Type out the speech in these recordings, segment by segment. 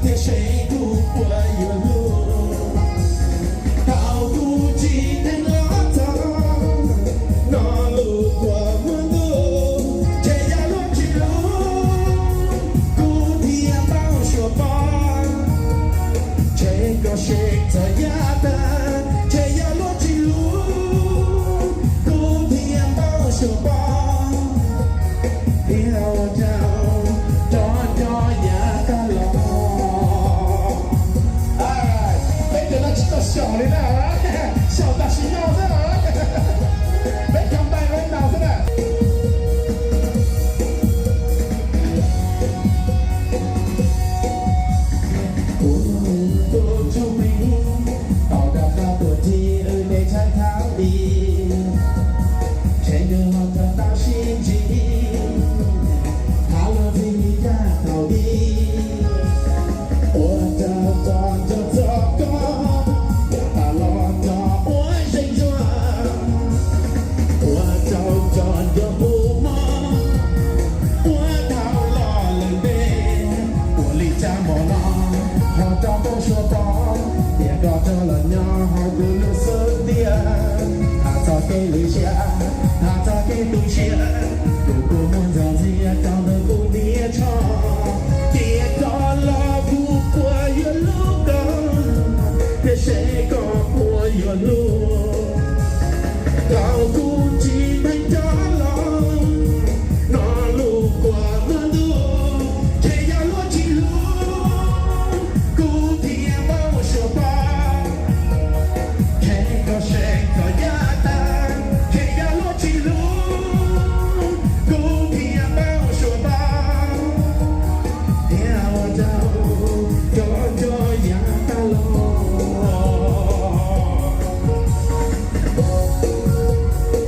Tiam sis kuv puas yuav hlub, thaum kuv tsis theej los txog, no lub kua muag ntuj, ces yog luag tsis hlub, kuv thiaj npau suav pom. Ces koj seev txog yav tag, ces yog luag tsis hlub, kuv thiaj npau suav pom. Thiab ua cas cov nco yav tag los. Peb cov no tsis tau xyaum li na, xyaum tam sim no xwb. Peb cov ntais peb ntaus xwb na. Kuv tus tshoob me, tau rov qab tuaj ncig wb tej tshav thaj li, ntshe nws ho tau tau sib ntsib, thov luag ntxhi li yam thaum ub. Ua rau txog nco txog koj, tas los tso ua zeeg zuag. Ua rau txog nco kuv mob, ua dhau los lawm ntev. Ua li cas hmo no ho rov npau suav pom, tias koj rov los nyob hauv kuv lub xub ntiag. Tham txog kev lwm siab, tham txog kev tu siab, tus kua muag ntxhov ntxiag rau ntawm kuv niag tsho. Tias koj los kuv puas yuav hlub koj, tiam sis koj puas yuav hlub. Thaum kuv tsis theej coj los, no lub kua muag ntuj, ces yog luag tsis hlub, kuv thiaj npau suav pom. Ces koj seev txog yav tag, ces yog luag tsis hlub, kuv thiaj npau suav pom. Thiab ua rau cov nco yav tag los.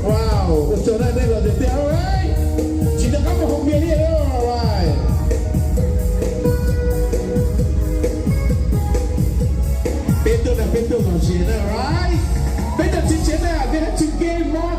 Wow, ua tsaug nej los tiag tiag, tsis nco qab mus haus npias li. Peb tuaj na, peb tuaj lom zem na, right? Peb cov tsev tsev na, peb hab tsis ke mob